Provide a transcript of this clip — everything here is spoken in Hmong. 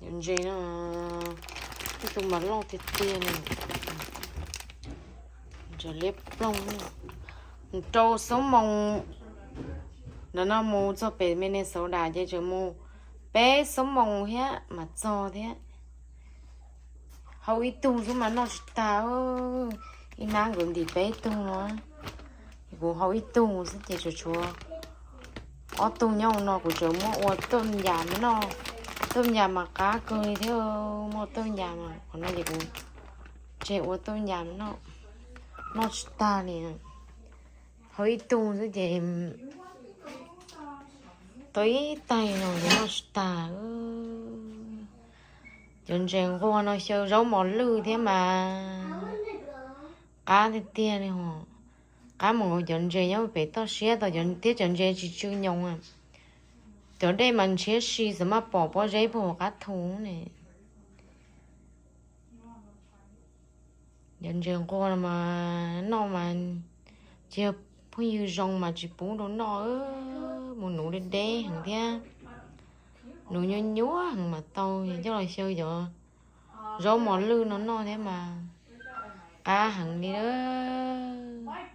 Cov ntses no, ib tug mas loj tiag tiag li, ntses liab ploog. Mus rau xuab moos ntawm no mus txog pem Minnesota ces tseem mus peb xuab moos thiab mas txog thiab. Hau ib tug xwb mas noj tsis tag, ib hnab nkawd ntim peb tug no. Kuv hau ib tug xwb ces tseem tshuav ob tug nyob hauv no, kuv tseem muab ua tuaj yas noj. Tuaj yas mas qab kawg li thiab, muab tuaj yas mas qhov no ces kuv tseg ua tuaj yas noj, noj tsis tag li. Hau ib tug xwb ces tau ib taig no ces noj tsis tag. Cov ntses nquag no xyaw zaub mos lwj thiab mas qab tiag tiag li os. Qab mus nkaus cov ntses nyob pem toj siab tau thiab cov ntses tsis tsw nyoos. Cov dej mas ntshiab si xav maj pom pob zeb puag hauv qab thu ne. Cov ntses nquag no mas noj mas tsis yog phooj ywg zoo mas tsis pub rau noj, mus nuv deb deb heev thiab, nuv nyuaj nyuaj heev mas tau, coj los xyaw cov zaub mos lwj no noj thiab mas qab heev li lawm.